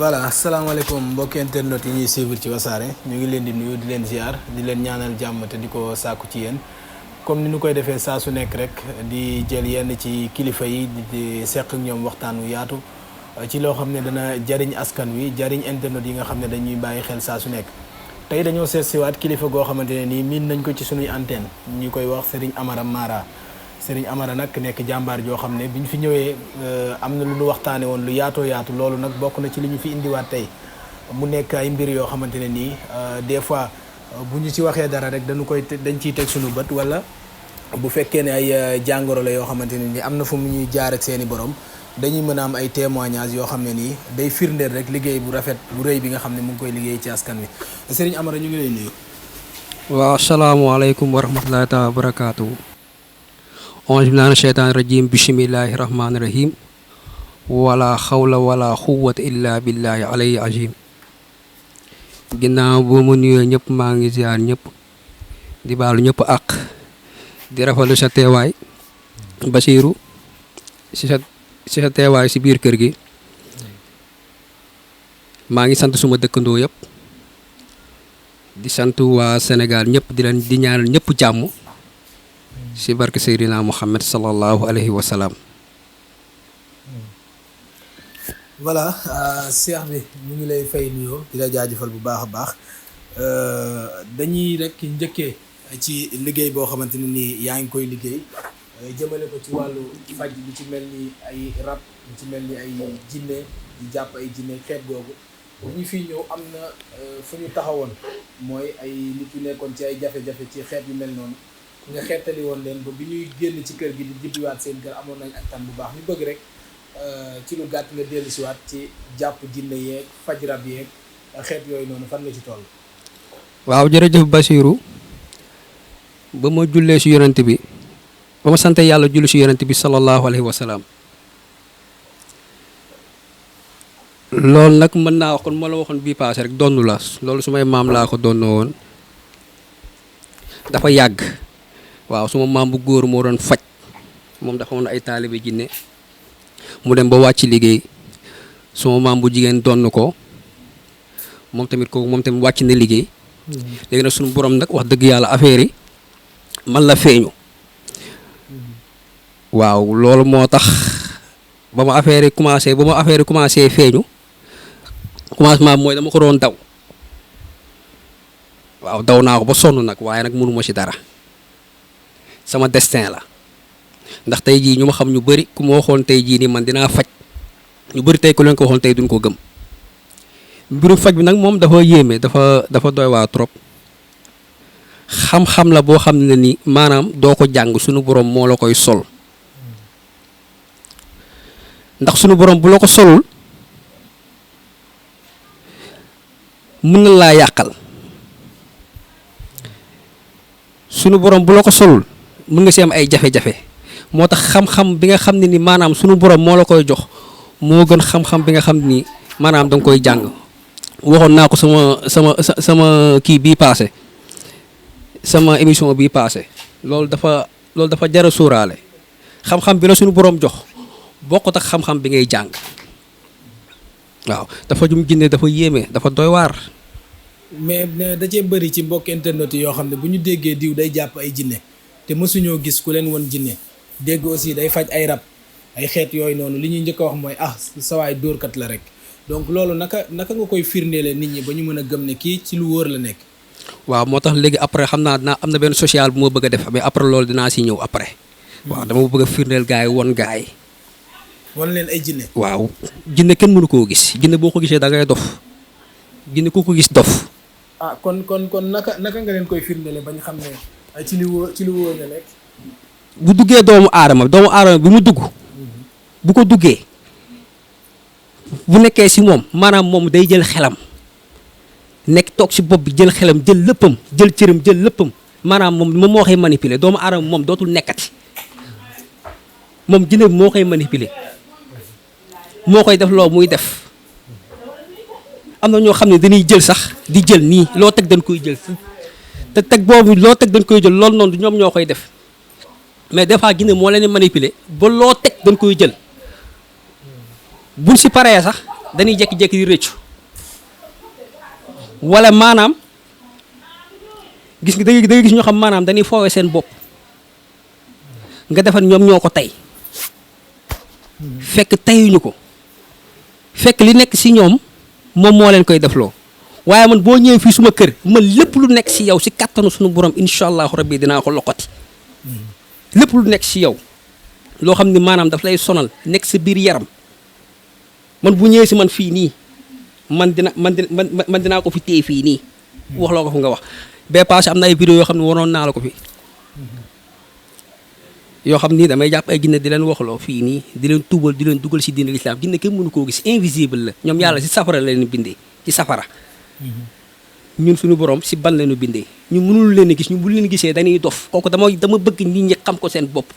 voilà asalaamaaleykum mbokki internet yi ñuy suivre ci wasaare ñu ngi leen di nuyu di leen ziar di leen ñaanal jàmm te di ko sàkku ci yéen comme ni ñu koy defee saa su nekk rek di jël yenn ci kilifa yi di seq ak ñoom waxtaan wu yaatu ci loo xam ne dana jariñ askan wi jariñ internet yi nga xam ne dañuy bàyyi xel saa su nekk. tey dañoo seet siwaat kilifa goo xamante ne nii miin nañ ko ci suñuy antenne ñu koy wax Serigne Amara Mara Serigne Amara nag nekk jàmbaar joo xam ne bi ñu fi ñëwee am na lu ñu waxtaane woon lu yaatoo yaatu loolu nag bokk na ci li ñu fi indiwaat tey mu nekk ay mbir yoo xamante ne nii des fois bu ñu ci waxee dara rek dañ ciy teg suñu bët wala bu fekkee ne ay jàngoro la yoo xamante ne nii am na fu mu ñuy jaar ak seeni borom dañuy mën a am ay témoignages yoo xam ne nii day firndeel rek liggéey bu rafet bu rëy bi nga xam ne mu ngi koy liggéey ci askan wi Serigne Amara ñu ngi lay nuyu. waaw asalaamaaleykum wa rahmatulahi taala wa barakaatu. auzu billaahi mina sheytaani rajiim bismillaahi rahmaani rahiim wala xawla wala xuwwata illa billaahi alayhi azim. ginnaaw boo ma nuyoo ñëpp maa ngi ziar ñëpp di baalu ñëpp àq di rafetlu sa teewaay Basiiru si sa teewaay si biir kër gi maa ngi sant suma dëkkandoo yëpp di sant waa Sénégal ñëpp di ñaanal ñëpp jàmm si barke Seydina Muhammad sallallahu alayhi wa sallam. voilà Cheikh bi ñu ngi lay fay nuyoo di la jaajëfal bu baax a baax dañuy rek njëkkee ci liggéey boo xamante ne nii yaa ngi koy liggéey jëmale ko ci wàllu faj bi ci mel ni ay rab bi ci mel ni ay jinne di jàpp ay jinne xeet googu bu ñu fiy ñëw am na fu ñu taxawoon mooy ay nit yu nekkoon ci ay jafe-jafe ci xeet yu mel noonu nga xeetali woon leen ba bi ñuy génn ci kër gi di jibbiwaat seen kër amoon nañ ak tan bu baax ñu bëgg rek ci lu gàtt nga dellu siwaat ci jàpp jinne yeeg faj rab yeeg xeet yooyu noonu fan nga ci toll. waaw jërëjëf Basiiru ba ma jullee si yonent bi ba ma sante yàlla julli si yonent bi sallallahu alayhi wa sallam loolu nag mën naa wax kon ma la waxoon bii paase rek donnu la loolu su may maam laa ko donnoo woon dafa yàgg waaw suma maam bu góor moo doon faj moom dafa woon ay taalibe jinne mu dem ba wàcc liggéey suma maam bu jigéen donn ko moom tamit wàcc na liggéey léegi nag suñu borom nag wax dëgg yàlla affaire yi man la feeñu waaw loolu moo tax ba ma affaire yi commencé feeñu commencement mooy dama ko doon daw waaw daw naa ko ba sonn nag waaye nag mënuma ci dara sama destin la ndax tey jii ñu ma xam ñu bëri ku ma waxoon tey jii nii man dinaa faj ñu bëri tey ku leen ko waxoon tey duñ ko gëm mbiru faj bi nag moom dafa yéeme dafa doy waa trop xam-xam la boo xam ne ni maanaam doo ko jàng suñu borom moo la koy sol ndax suñu borom bu la ko solul mën na laa yàqal sunu borom bu la ko solul mën nga si am ay jafe-jafe moo tax xam-xam bi nga xam ne ni maanaam sunu borom moo la koy jox moo gën xam-xam bi nga xam ni maanaam da nga koy jàng waxoon naa ko sama kii bii paase sama émission bii paase loolu dafa jar a sóoraale xam-xam bi la sunu borom jox bokkut ak xam-xam bi ngay jàng waaw dafa jum jinne dafa yéeme dafa doy waar. mais da cee bëri ci mbokk internet yoo xam ne bu ñu déggee diw day jàpp ay jinne te mësuñoo gis ku leen woon jinne dégg aussi day faj ay rab ay xeet yooyu noonu li ñuy njëkk a wax mooy sawaay dóorkat la rek donc loolu naka nga koy firndeele nit ñi ba ñu mën a gëm ne kii ci lu wóor la nekk. waaw moo tax léegi après xam naa dinaa am na benn social bu ma bëgg a def mais après loolu dinaa si ñëw après. waaw dama bëgg a firndeel gars yi won gars yi. wan leen ay jinne. waaw jinne kenn mënu koo gis jinne boo ko gisee da ngay dof jinne ku ko gis dof. kon naka nga leen koy firndele ba ñu xam ne ci lu wóor nga nekk. bu duggee doomu aadama bi mu dugg. bu ko duggee bu nekkee si moom maanaam moom day jël xelam nekk toog si bopp bi jël xelam jël léppam jël cëram jël léppam maanaam moom moo koy manipuler doomu aadama moom dootul nekkati moom jinne bi moo koy manipuler moo koy def loo muy def am na ñoo xam ne dañuy jël sax di jël nii loo teg dañ koy jël te teg boobu loo teg dañ koy jël loolu noonu ñoom ñoo koy def mais des fois jinne moo leen manipuler ba loo teg dañ koy jël buñ si paree sax dañuy jékki-jékki di rëccu wala maanaam gis nga da ngay gis ñoo xam maanaam dañuy foowee seen bopp nga defar ñoom ñoo ko tey fekk teyuñu ko fekk li nekk ci ñoom moom moo leen koy defloo waaye man boo ñëwee fii suma kër man lépp lu nekk ci yow ci kàttanu suñu borom incha allahu rabbi dinaa ko loqati lépp lu nekk ci yow loo xam ni maanaam daf lay sonal nekk sa biir yaram man bu ñëwee ci man fii nii man dinaa ko fi téye fii nii wax loo ko fu nga wax bee passé am na ay vidéo yoo xam ne waroon naa la ko fi yoo xam ni damay jàpp ay ginne di leen waxloo fii nii di leen tuubal di leen dugal ci diine l'islam ginne kenn mënu koo gis invisible la ñoom yàlla ci safara la leen bindee ci safara ñun suñu borom ci ban la ñu bindee ñu mënul leen gis ñu bu leen gisee dañuy dof kooku dama bëgg nit ñi xam ko seen bopp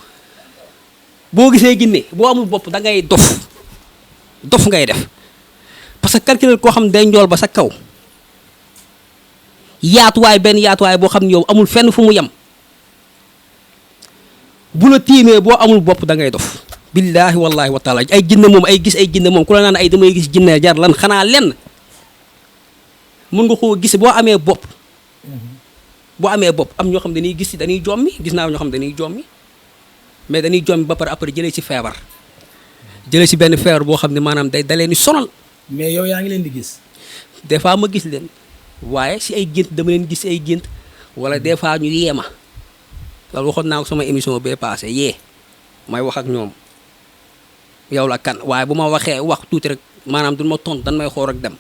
boo gisee ginne boo amul bopp da ngay dof ngay def parce que calculer koo xam ne day njool ba sa kaw yaatuwaay benn yaatuwaay boo xam ne yow amul fenn fu mu yem bu la tiimee boo amul bopp da ngay dof billaahi wallaahi wa taala ay jinne moom ay gis ay jinne moom ku la naan ay damay gis jinne jar lan xanaa lenn mën nga koo gis boo amee bopp am ñoo xam dañuy gis dañuy jommi gis naa ñoo xam dañuy jommi mais dañuy jommi ba pare après jëlee ci feebar jëlee ci benn feebar boo xam ne maanaam day dalee ni sonal. mais yow yaa ngi leen di gis. des fois ma gis leen waaye ci ay gént dama leen gis ay gént wala des fois ñu yee ma loolu waxoon naa ko sama émission bee passé may wax ak ñoom yow la kan waaye bu ma waxee wax tuuti rek maanaam duñ ma tontu dañ may xool rek dem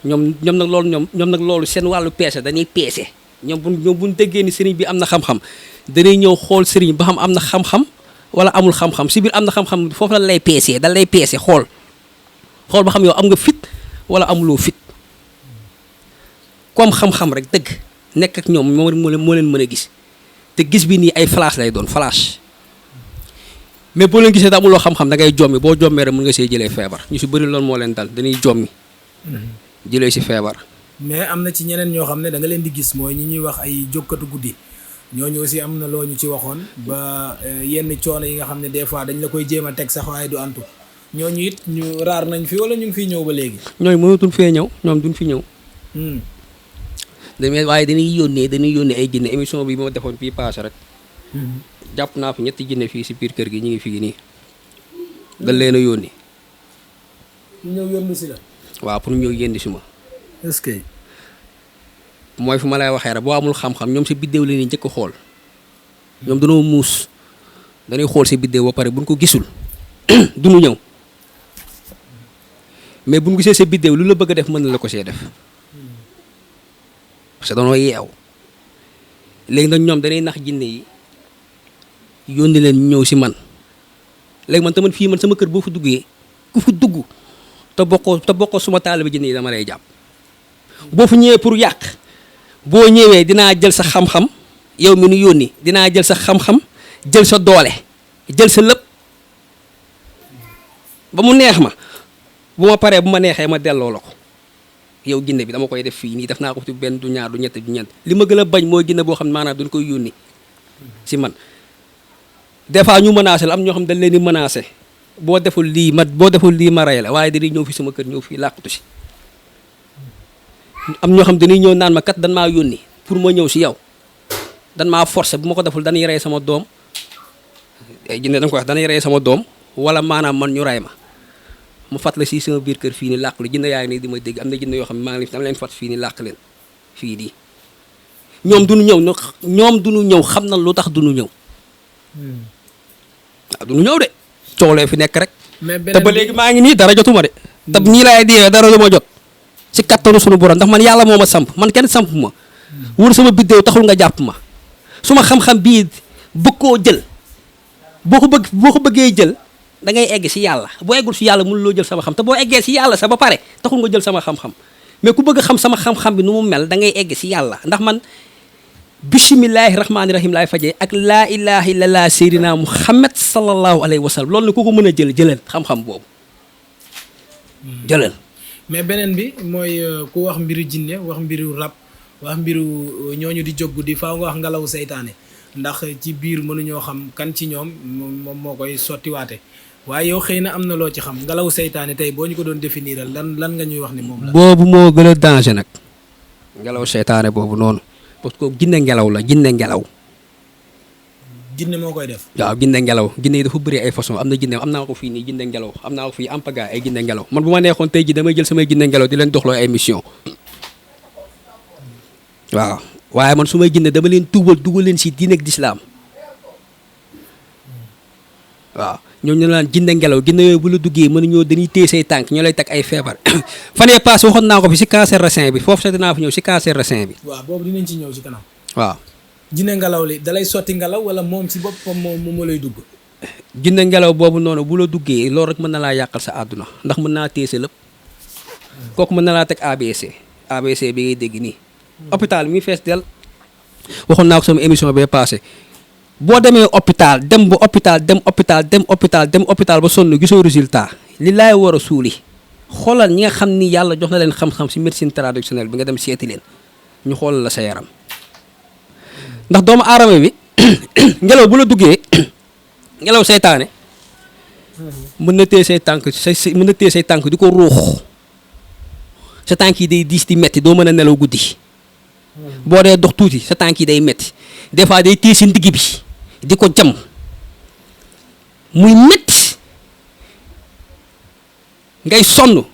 ñoom nag loolu seen wàllu peese dañuy peese ñoom buñ déggee ni sëriñ bi am na xam-xam dañuy ñëw xool sëriñ ba xam am na xam-xam wala amul xam-xam si biir am na xam-xam foofu la lay peesee da lay peese xool ba xam yow am nga fit wala amuloo fit comme xam-xam rek dëgg nekk ak ñoom moo leen mën a gis te gis bi nii ay flash lay doon flash mais boo leen gisee da amuloo xam-xam da ngay jommi boo jommee rek mën nga see jëlee feebar ñu si bëri loolu moo leen dal dañuy jommi jëlee si feebar. mais am na ci ñeneen ñoo xam ne da nga leen di gis mooy ñi ñuy wax ay jógkatu guddi ñooñu aussi am na loo ñu ci waxoon ba yenn coono yi nga xam ne des fois dañ la koy jéem a teg sax waaye du antu ñooñu it ñu raar nañ fi wala ñu ngi fiy ñëw ba léegi. ñooñu mënatuñ fee ñëw ñoom duñ fi ñëw. waaye dañuy yónnee ay jinne émission bi moo defoon fii paase rek. jàpp naa fi ñetti jinne fii si biir kër gi ñu ngi fii nii. dañ leen a yónni. ñu ñëw yónni si la. waaw pour ñëw yéndi si ma. est-ce que. mooy fu ma lay waxee rek boo amul xam-xam ñoom si biddéew la ñuy njëkk a xool ñoom dañoo muus dañuy xool si biddéew ba pare buñ ko gisul duñu ñëw mais buñ gisee sa biddéew lu la bëgg a def mën na la ko see def parce que dañoo yeew léegi nag ñoom dañuy nax jinne yi yónni leen ñëw si man léegi man tamit fii man sama kër boo fa duggee ku fa dugg te bokkoo suma taalibe jinne yi dama lay jàpp boo fa ñëwee pour yàq boo ñëwee dinaa jël sa xam-xam yow mi nu yónni dinaa jël sa xam-xam jël sa doole jël sa lépp ba mu neex ma bu ma paree bu ma neexee ma delloo la ko yow ginne bi dama koy def fii nii def naa ko ci benn du ñaar du ñett du ñeent li ma gën a bañ mooy ginne boo xam ne maanaam duñ koy yónni si man des fois ñu menacé la am ñoo xam dañ leen di menacé boo deful lii ma rey la waaye dañuy ñëw fi sama kër ñëw fii làqatu si am ñoo xam dañuy ñëw naan ma kat dan maa yónni pour ma ñëw si yow dan maa forcé bu ma ko deful dañuy rey sama doom jinne da nga ko wax dañuy rey sama doom wala maanaam man ñu rey ma fat la si sama biir kër fii ni làq lu jinne yaa ngi nii di ma dégg am na jinne yoo xam ne maa ngi dama leen fat fii ni làq leen fii di ñoom duñu ñëw xam na lu tax duñu ñëw waaw duñu ñëw de coolee fi nekk rek te ba léegi maa ngi nii dara jotuma de te ñii laay diyee dara du ma jot si kattanu sunu borom ndax man yàlla moo ma samp man kenn samp ma wër sama biddéew taxul nga jàpp ma su ma xam-xam bii bëgg koo jël boo ko bëggee jël da ngay egg si yàlla boo eggul si yàlla mënuloo jël sama xam te boo eggee si yàlla sa ba pare taxul nga jël sama xam-xam mais ku bëgg xam sama xam-xam bi nu mu mel da ngay egg si yàlla ndax man bisimilahi rahmaani rahim laay fajee ak laa ilaha illallah seydina muhammad sallallahu alayhi wa sallam loolu ne ku ko mën a jëlal xam-xam boobu jëlal. mais beneen bi mooy ku wax mbiru jinne wax mbiru rab wax mbiru ñooñu di jóg di faaw nga wax ngelawu seytaane ndax ci biir mënuñoo xam kan ci ñoom moom moo koy sottiwaate waaye yow xëy na am na loo ci xam ngelaw seytaane tey boo ñu ko doon définiral lan nga ñuy wax ni moom la. boobu moo gën a danger nag ngelaw seytaane boobu noonu parce que jinne ngelaw la jinne ngelaw. jinne moo koy def. waaw jinne ngelaw jinne yi dafa bëri ay façon am na jinne am naa ko fii nii jinne ngelaw am naa ko fii ampaga ay jinne ngelaw man bu ma neexoon tey ji damay jël samay jinne ngelaw di leen doxloo ay mission waaw waaye man su may jinne dama leen dugal leen si diine ak lislaam waaw ñooñu naan jinne ngelaw jinne yooyu bu la duggee mënuñoo dañuy téye say tànk ñoo lay teg ay feebar fan yee paase waxoon naa ko fi si cancer rein bi foofu sax dinaa fa ñëw si cancer rein bi. waaw boobu dinañ ci ñëw ci kanam. waaw. jinne ngelaw li dalay sotti ngelaw wala moom ci boppam moo lay dugg. jinne ngelaw boobu noonu bu la duggee loolu rek mën na laa yàqal sa àdduna ndax mën naa téye sa lépp kooku mën na laa teg ABC bi ngay dégg nii. hôpital mi ngi fees del waxoon naa ko sama émission bee passé boo demee hôpital dem hôpital ba sonn gisoo résultat li laay war a suuli xoolal ñi nga xam ni yàlla jox na leen xam-xam si médecine traditionnelle bi nga dem seeti leen ñu xoolal la sa yaram ndax doomu aadama bi ngelaw bu la duggee ngelaw seytaane mën na téye say tànk mën na téye say tànk di ko ruux sa tànk yi day diis di metti doo mën a nelaw guddi boo dee dox tuuti sa tànk yi day metti des fois day téye si ndigg bi di ko jam muy metti ngay sonn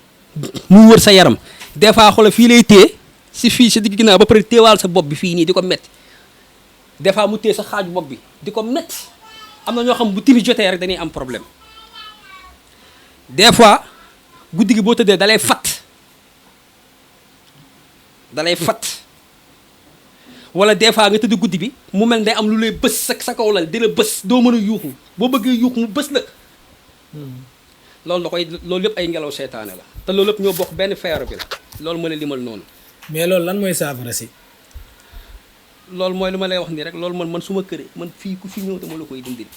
muy wër sa yaram des fois xoolal fii lay téye si fii si digg ginnaaw ba pare téewaal sa bopp bi fii nii di ko metti des fois mu téye sa xaaju bopp bi di ko metti am na ñoo xam bu timis jotee rek dañuy am problème des fois guddi gi boo tëddee dalay fat wala des fois nga tëdd guddi bi mu mel day am lu lay bës sa kaw lal di la bës doo mën a yuuxu boo bëggee yuuxu mu bës la loolu yëpp ay ngelaw seytaane la te loolu yëpp ñoo bokk benn feebar bi la loolu ma la limal noonu. mais loolu lan mooy saafara si. loolu mooy lu ma lay wax nii rek loolu man su ma këree man fii ku fi ñëw dama la koy dindil.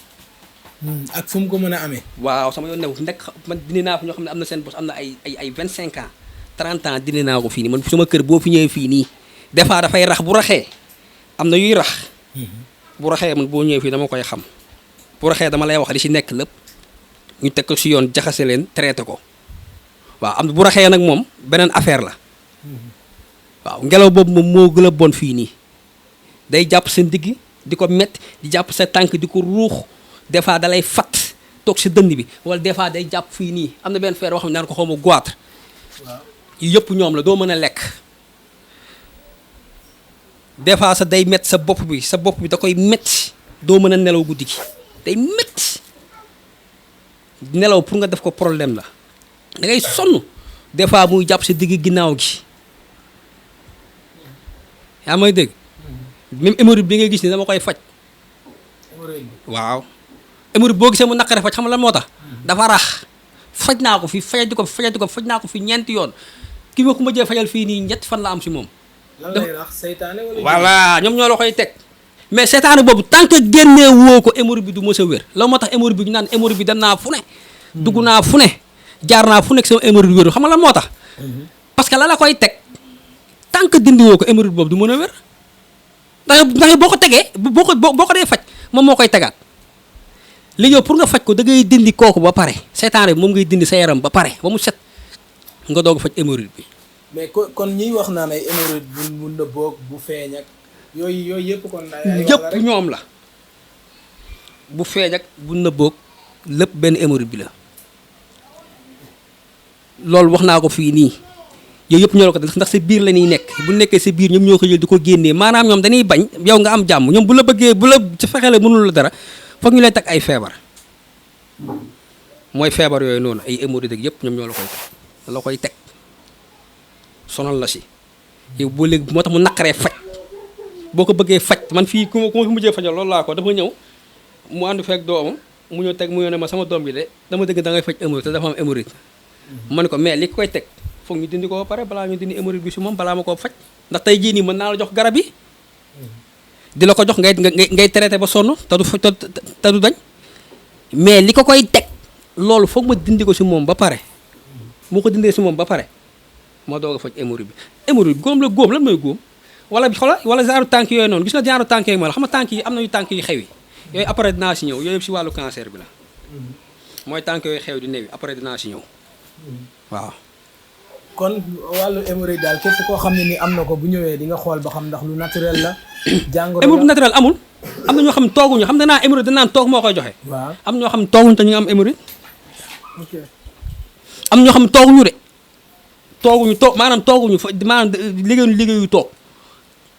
ak fu mu ko mën a amee. waaw sama yoon new nekk man dindi naa fa ñoo xam ne am na seen bos am na ay 25 ans 30 ans dindi naa ko fii nii man sama kër boo fi ñëwee fii nii des fois dafay rax bu raxee am na yuy rax. bu raxee man boo ñëwee fii dama koy xam bu raxee dama lay wax li si nekk lépp ñu teg ko si yoon jaxase leen traité ko waaw am na bu raxee nag moom beneen affaire la waaw ngelaw boobu moom moo gën a bon fii nii day jàpp sa ndigg di ko métti di jàpp sa tànk di ko ruux des fois dalay fat toog si dënd bi wala des fois day jàpp fii nii am na benn feer boo xam ne daan ko xaw ma goitre yëpp ñoom la doo mën a lekk des fois sa day métti sa bopp bi da koy métti doo mën a nelaw guddi gi day métti nelaw pour nga def ko problème la da ngay sonn des fois muy jàpp sa digg ginnaaw gi yaa may dégg même hémorroïde bi ngay gis ni dama koy faj waaw hémorroïde boo gisee mu naqare faj xam nga lan moo tax dafa rax faj naa ko fi fajati ko faj naa ko fi ñeenti yoon ki ma ku ma jee fajal fii nii ñetti fan la am si moom. lan lay rax seytaane wala. voilà ñoom ñoo la koy teg mais seytaane boobu tant que génnee woo ko hémorroïde bi du mës a wér la moo tax hémorroïde bi ñu naan hémorroïde bi dem naa fu ne. dugg naa fu ne jaar naa fu nekk sama hémorroïde wéru xam nga lan moo tax. parce que la koy teg tant que dindi woo ko hémorroïde boobu du mën a wér ndax boo ko tegee boo ko dee faj moom moo koy tegaat léegi yow pour nga faj ko da ngay dindi kooku ba pare seytaane bi moom ngay dindi sa yaram ba pare ba mu set nga doog a faj hémorroïde bi. mais kon ñiy wax naan ay hémorroïde bu nëbboog bu feeñ ak yooyu yëpp kon. yëpp ñoom la bu feeñ ak bu nëbboog lépp benn hémorroïde bi la loolu wax naa ko fii nii yooyu yëpp ñoo la ko def ndax sa biir la ñuy nekk bu nekkee sa biir ñoom ñoo ko jël di ko génnee maanaam ñoom dañuy bañ yow nga am jàmm ñoom bu la bëggee bu la ci fexee la mënul la dara foog ñu lay teg ay feebar mooy feebar yooyu noonu ay hémorroïde ak yëpp ñoom ñoo la koy teg sonal la si yow boo léegi moo tax mu naqaree faj boo ko bëggee faj man fii ku ma fi mujjee fajal loolu laa ko dafa ñëw mu ànd fekk doomam mu ñëw teg mu ne ma sama doom bi de dama dëgg da ngay faj hémorroïde te dafa am hémorroïde ma ne ko mais li koy teg foog ñu dindi ko ba pare balaa ñu dindi hémorroïde bi si moom balaa ma koo faj ndax tey jii nii mën naa la jox garab yi di la ko jox ngay traité ba sonn te du dañ mais li ko koy teg loolu foog ma dindi ko si moom ba pare moo ko dindee si moom ba pare ma doog a faj hémorroïde bi góom la góom lan mooy góom wala genre tànk yooyu noonu gis nga genre tànk yooyu mooy la xam nga tànk yi am nañu tànk yu xew yi yooyu après dinaa si ñëw yooyu yëpp si wàllu cancer bi la mooy tànk yooyu xew di néew après dinaa si ñëw waaw. kon wàllu hémorroïde daal képp koo xam ne ni am na ko bu ñëwee di nga xool ba xam ndax lu naturel la. jàngoro hémorroïde naturel amul. am na ñoo xam ne tooguñu xam danaa hémorroïde danaan toog moo koy joxe. waaw am ñoo xam ne tooguñu te ñu ngi am hémorroïde. ok am ñoo xam ne tooguñu de. tooguñu toog maanaam tooguñu fa maanaam liggéeyu toog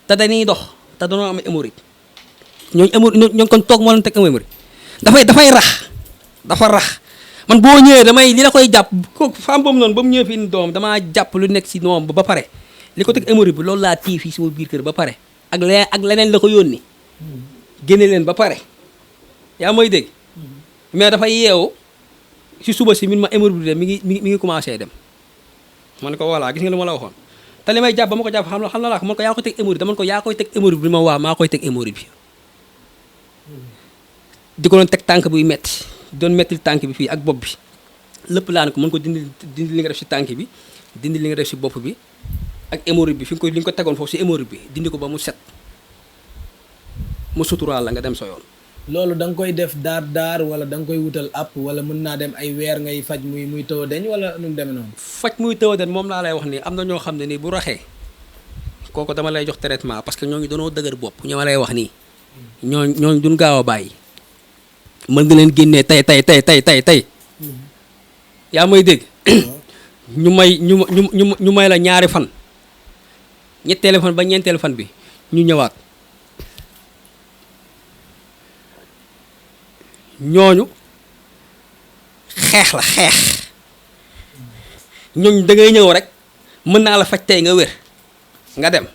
te dañuy dox te dañoo am hémorroïde ñooñu kon toog moo leen teg hémorroïde dafay rax dafa rax man boo ñëwee damay li la koy jàpp ko femme boobu noonu ba mu ñëwee fi indi doom damaa jàpp lu nekk si noom ba pare li ko teg hémorroïde bi loolu laa tii fii sama biir kër ba pare ak leneen la ko yónni génne leen ba pare yaa may dégg mais dafay yeewu si suba si min ma hémorroïde bi mi ngi commencé dem man ko voilà gis nga lu ma la waxoon te li may jàpp ba ma ko jàpp xam na laa ko man ko yaa koy teg hémorroïde dama ko yaa koy teg hémorroïde bi ma waa maa koy teg hémorroïde bi di ko doon teg tànk buy metti doon mettil tànk bi fii ak bopp bi lépp laa ne ko mën ko dindi li nga def si tànk bi dindi li nga def si bopp bi ak hémorroïde bi li nga ko tegoon foofu si hémorroïde bi dindi ko ba mu set mu suturaal la nga dem sa yoon. loolu da nga koy def daar wala da nga koy wutal app wala mën naa dem ay weer ngay faj muy taw a deñ wala nu mu demee noonu. faj muy taw a deñ moom laa lay wax nii am na ñoo xam ne nii bu raxee kooku dama lay jox traitement parce que ñooñu dañoo dëgër bopp ñoo ma lay wax nii ñooñu duñ gaaw a bàyyi. mën nga leen génnee tey yaa may dégg ñu may la ñaari fan ñetteelu fan ba ñeenteelu fan bi ñu ñëwaat ñooñu xeex la ñooñu da ngay ñëw rek mën naa la faj tey nga wér nga dem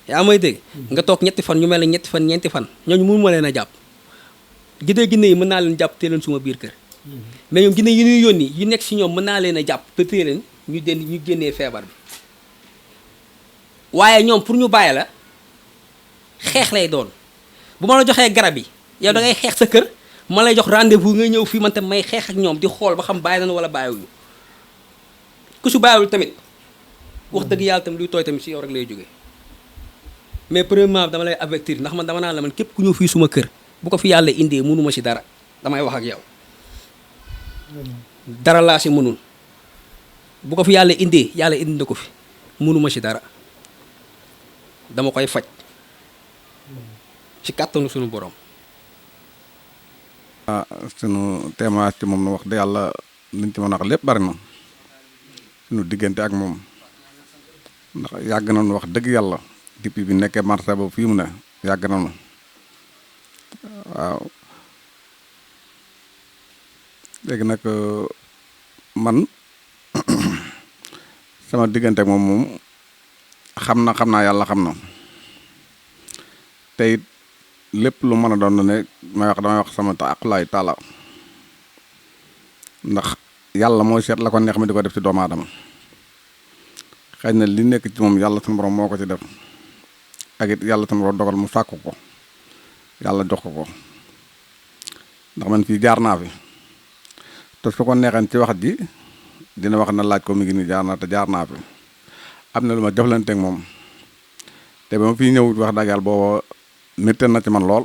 yaa may dégg nga toog ñetti fan ñu mel ne ñetti fan ñeenti fan ñooñu mënu ma leen a jàpp ginne yi mën naa leen jàpp te leen suma biir kër mais ñoom ginne yi ñuy yónni yu nekk si ñoom mën naa leen a jàpp te tee leen ñu génnee feebar bi waaye ñoom pour ñu bàyyi la xeex lay doon bu ma la joxee garab yi yow da ngay xeex sa kër ma lay jox rendez-vous nga ñëw fii man tam may xeex ak ñoom di xool ba xam bàyyi nañu wala bàyyiwuñu ku su bàyyiwul tamit wax dëgg yàlla tamit luy tooy tamit si yow rek lay jógee mais premièrement dama lay avertir ndax man dama naan la man képp ku ñëw fii suma kër bu ko fi yàlla indee mënuma si dara damay wax ak yow dara laa si mënul bu ko fi yàlla indee yàlla indi na ko fi mënuma si dara dama koy faj ci kàttanu suñu borom. sunu témoignage ci moom na wax de yàlla liñ ci mën a wax lépp bari na sunu diggante ak moom ndax yàgg nañu wax dëgg yàlla depuis bi nekkee marché ba fii mu ne yàgg nañu waaw léegi nag man sama diggante ak moom xam naa yàlla xam na te it lépp lu mën a doon ne damay wax sama aqulaay taala ndax yàlla mooy seet la ko neex mi di ko def ci doomu aadama xëy na li nekk ci moom yàlla sunu borom moo ko ci def ak it yàlla sunu borom dogal mu sàkku ko yàlla jox ko ndax man fii jaar naa fi te su ko neexeen ci wax ji dina wax na laaj ko mi ngi nii jaar naa te jaar naa fi am na lu ma jëflanteeg moom te ba ma fii ñëwut wax dëgg yàlla booba métti na ci man lool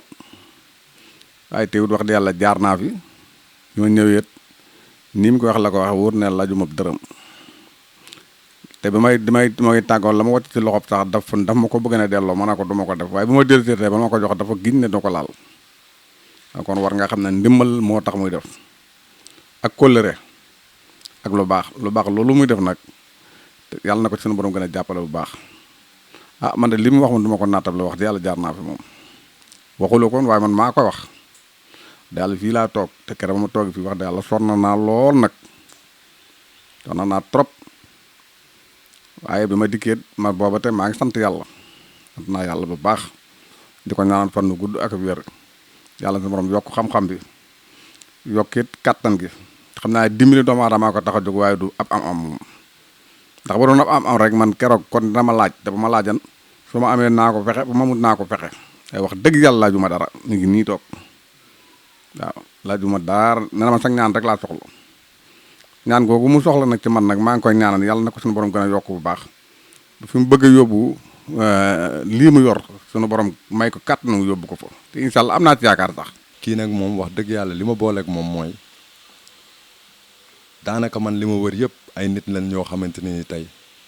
waaye teewut wax dëgg yàlla jaar naa fi bi ma ñëwee it nii mu ko wax la ko wax wóor ne laajuma dërëm te bi may tàggoo la ma wàcc ci loxob sax daf ma ko bëgg na delloo ma ne ko du ma ko def waaye bu ma dellusee tey ba ma ko jox dafa giñ ne doo ko laal kon war nga xam ne ndimbal moo tax muy def ak kóllëre ak lu baax loolu muy def nag yàlla na ko ci sunu borom gën a jàppale bu baax man de li mu wax moom du ma ko naatable wax di yàlla jaar naa fi moom waxuloo koon waaye man maa koy wax da yàlla fii laa toog te keroog ba ma toog fii wax da yàlla sonn naa lool nag sonn naa trop waaye bi ma dikkee ma booba te maa ngi sant naa yàlla bu baax di ko ñaanal fan nu gudd ak wér yàlla sunu borom yokk xam-xam bi yokkit kattan gi xam naa dimbali doomu aadama ko tax a jóg waaye du ab am moom ndax ba doon ab am rek man keroog kon dama laaj te ba ma laajan su ma amee naa ko fexe ba ma mut naa ko fexe ay wax dëgg yàlla laajuma dara mi ngi nii toog waaw laajuma dara nee na ma sax ñaan rek laa soxla ñaan googu mu soxla nag ci man nag maa ngi koy ñaanal yàlla na ko suñu borom gën a yokk bu baax fi mu bëgg a yóbbu lii mu yor suñu borom may ko kàtt na mu yóbbu ko fa te incha allah am naa ci yaakaar sax. kii nag moom wax dëgg yàlla li ma booleeg moom mooy daanaka man li ma wër yëpp ay nit lañ ñoo xamante ni tey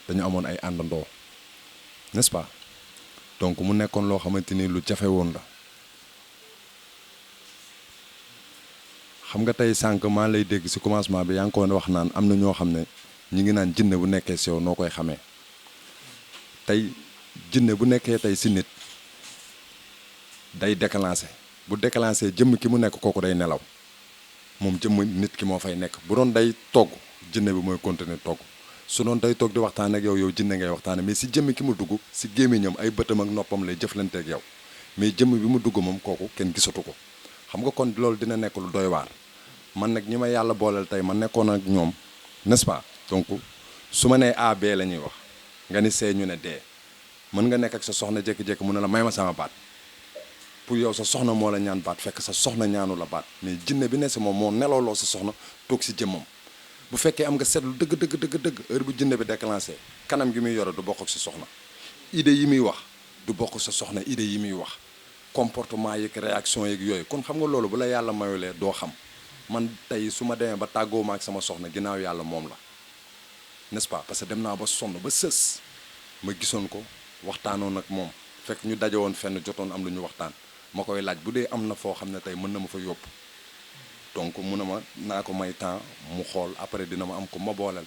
dañu amoon ay àndandoo n'est-ce pas donc mu nekkoon loo xamante ni lu jafe woon la xam nga tey sànq maa lay dégg ci commencement bi yaa ngi ko wax naan am na ñoo xam ne ñi ngi naan jinne bu nekkee ci yow noo koy xamee tey jinne bu nekkee tey ci nit day déclencher bu déclencher jëmm ki mu nekk kooku day nelaw moom jëmm nit ki moo fay nekk bu doon day togg jinne bi mooy continuer togg su doon day toog di waxtaan ak yow jinne ngay waxtaane mais ci jëmm ki mu dugg ci gémmiñam ay bëtam ak noppam lay jëflante ak yow mais jëmm bi mu dugg moom kooku kenn gisatu ko xam nga kon loolu dina nekk lu doy waar man nag ñi ma yàlla booleel tey ma nekkoon ak ñoom n'est-ce pas donc su ma nee A B la ñuy wax nga ni C ñu ne D mën nga nekk ak sa soxna jékki-jékki mu ne la may ma sama baat pour yow sa soxna moo la ñaan baat fekk sa soxna ñaanu la baat mais jinne bi ne si moom moo nelawloo sa soxna toog si jëmmam bu fekkee am nga seetlu dëgg heure bu jinne bi déclenché kanam gi muy yore du bokk ak sa soxna idée yi muy wax du bokk sa soxna idée yi muy wax comportement yeeg réaction yeeg yooyu kon xam nga loolu bu la yàlla mayulee doo xam man tey su ma demee ba tàggoo ma ak sama soxna ginnaaw yàlla moom la n'est-ce pas parce que dem naa ba sonn ba sës ma gisoon ko waxtaanoon ak moom fekk ñu daje woon fenn jotoon am lu ñu waxtaan ma koy laaj bu dee am na foo xam ne tey mën na ma fa yóbbu donc mun na ma naa ko may temps mu xool après dina ma am ko ma booleel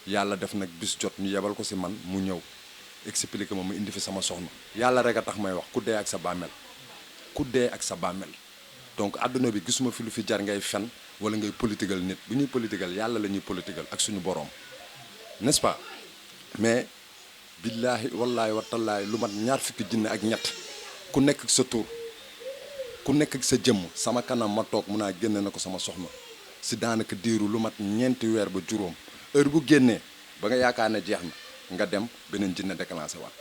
yàlla def nag bis jot ñu yebal ko si man mu ñëw expliquer ma mu indi fi sama soxna yàlla rek a tax may wax ku dee ak sa bàmmeel ku dee ak sa bàmmeel donc àdduna bi gisuma fi lu fi jar ngay fen wala ngay politigal nit bu ñuy politigal yàlla la ñuy politigal ak suñu boroom n'est-ce pas mais billaahi wallaahi wa tallaahi lu mat ñaar fukki jinne ak ñett ku nekk ak sa tur ku nekk ak sa jëmm sama kanam ma toog mun naa génne na ko sama soxna si daanaka diiru lu mat ñeenti weer ba juróom heure bu génnee ba nga yaakaar ne jeex na nga dem beneen jinne déclenché waat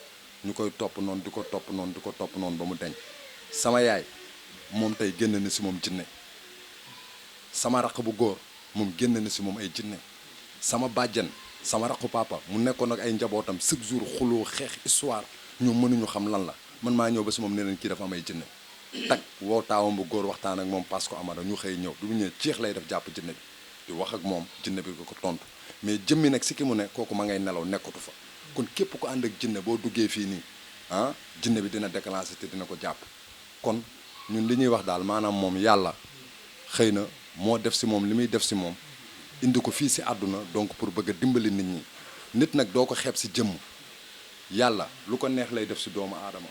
ñu koy topp noonu di ko topp noonu di ko topp noonu ba mu deñ sama yaay moom tey génn na si moom jinne sama raq bu góor moom génn na si moom ay jinne sama bàjjen sama raqu papa mu nekkoon ak ay njabootam chaque jour xuloo xeex histoire ñoom mënuñu xam lan la man maa ñëw ba si moom ne leen kii dafa am ay jinne tak woo taawam bu góor waxtaan ak moom parce que amara ñu xëy ñëw bi mu ñëwee ceex lay def jàpp jinne bi di wax ak moom jinne bi ko tontu mais jëmmi nag si ki mu ne kooku ma ngay nelaw nekkatu fa kon képp ko ànd ak jinne boo duggee fii nii ah jinne bi dina déclencher te dina ko jàpp kon ñun li ñuy wax daal maanaam moom yàlla xëy na moo def si moom li muy def si moom indi ko fii si àdduna donc pour bëgg a dimbali nit ñi nit nag doo ko xeeb si jëmm yàlla lu ko neex lay def si doomu aadama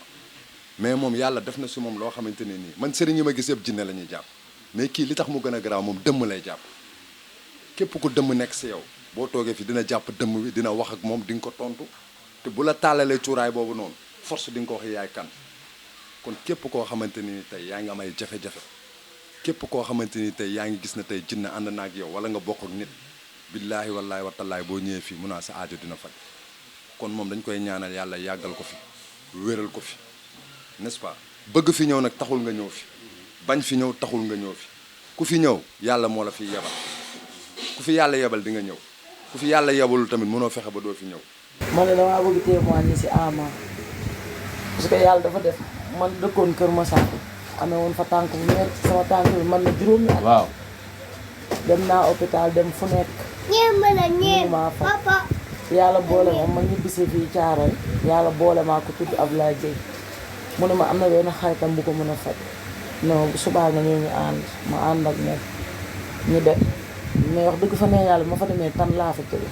mais moom yàlla def na si moom loo xamante ne nii man sëriñ yi ma gis yëpp jinne la ñuy jàpp mais kii li tax mu gën a garaaw moom dëmm lay jàpp képp ku dëmm nekk si yow boo toogee fi dina jàpp dëmm bi dina wax ak moom di nga ko tontu te bu la taalalee cuuraay boobu noonu force di nga ko wax yaay kan kon képp koo xamante ni tey yaa ngi am ay jafe-jafe képp koo xamante ni tey yaa ngi gis na tey jinne ànd na ak yow wala nga bokk ak nit billaahi wallaahi wa tallaahi boo ñëwee fii mun naa sa aajo dina faj kon moom dañ koy ñaanal yàlla yàggal ko fi wéral ko fi n'est-ce pas bëgg fi ñëw nag taxul nga ñëw fi bañ fi ñëw taxul nga ñëw fi ku fi ñëw yàlla moo la fi yebal ku fi yàlla yebal di nga ñëw ku fi yàlla yebalul tamit mënoo fexe ba doo fi ñëw. man de damaa bëgg témoigner ci Ama parce que yàlla dafa def man dëkkoon Kër Massar amee woon fa tànk bu metti sama tànk bi man na juróomi at. waaw. dem naa hôpital dem fu nekk. maa fa yàlla boole ma ñibbisi fii Caaroy yàlla boole maa ko tudd Ablaye Gueye mu ne ma am na benn xaritam bu ko mën a faj non bu subaa nga ñëw ñu ànd ma ànd ak moom ñu dem mais wax dëgg fa ne yàlla ma fa demee tan laa fa tëdd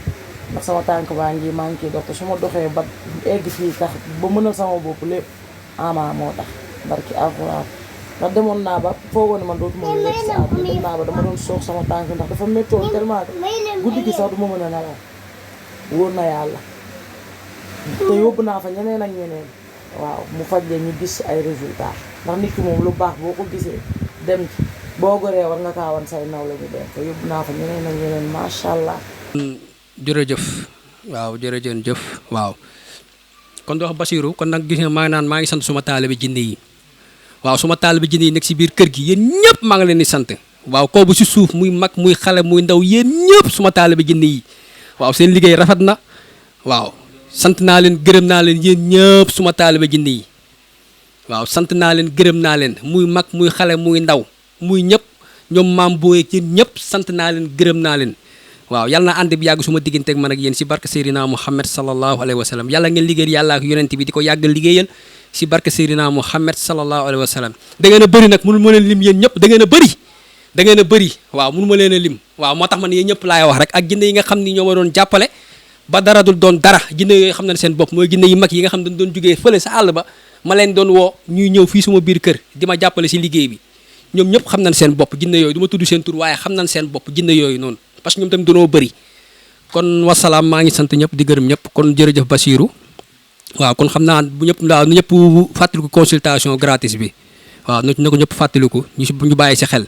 ndax sama tànk baa ngi maa ngi ciy dox te su ma doxee ba egg fii tax ba mënal sama bopp lépp Ama moo tax barki alxuraan ndax demoon naa ba foogoon ne man dootuma lekk si àdduna dem naa ba dama doon soog sama tànk ndax dafa méttoon tellement que guddi gi sax du ma mën a nelaw wóor na yàlla te yóbbu naa fa ñeneen ak ñeneen waaw mu faj leen ñu gis ay résultats ndax nit ki moom lu baax boo ko gisee dem ci boo goree war nga kaa wan say naw la ñu dem te yóbbu naa fa ñeneen ak ñeneen macha allah. jërëjëf waaw jërëjëf waaw kon di wax Basirou kon nag gis nga maa ngi naan maa ngi sant suma taalibe jinne yi waaw suma taalibe jinne yi nekk si biir kër gi yéen ñëpp maa ngi leen di sant waaw kaw bu si suuf muy mag muy xale muy ndaw yéen ñëpp suma taalibe jinne yi waaw seen liggéey rafet na waaw sant naa leen gërëm naa leen yéen ñëpp suma taalibe jinne yi waaw sant naa leen gërëm naa leen muy mag muy xale muy ndaw muy ñëpp ñoom maam booyee ci ñëpp sant naa leen gërëm naa leen waaw yàlla na ànd bi yàgg suma digganteeg man ak yéen si barke Seydina Muhammad sallallahu alayhi wa sallam yàlla ngeen liggéeyal yàlla ak yonent bi di ko yàggal liggéeyal si barke Seydina Muhammad sallallahu alayhi wa sallam da ngeen a bëri nag mënu ma leen lim yéen ñëpp da ngeen a bëri waaw mënu ma leen a lim waaw moo tax man yéen ñëpp laay wax rek ak jinne yi nga xam ni ñoo ma doon jàppale ba dara dul doon dara jinne yooyu xam na seen bopp mooy jinne yi mag yi nga xam dañ doon jugee fële sa àll ba ma leen doon woo ñuy ñëw fii suma biir kër di ma jàppale si liggéey bi ñoom ñëpp xam nañ seen bopp jinne yooyu du ma tudd seen tur waaye xam nañ seen bopp jinne yooyu noonu parce que ñoom tamit dañoo bëri kon wasalaam maa ngi sant ñëpp di gërëm ñëpp kon jërëjëf Basirou waaw kon xam naa bu ñëpp nu ñëpp fàttaliku consultation gratis bi waaw na ko ñëpp fàttaliku ñu bàyyi si xel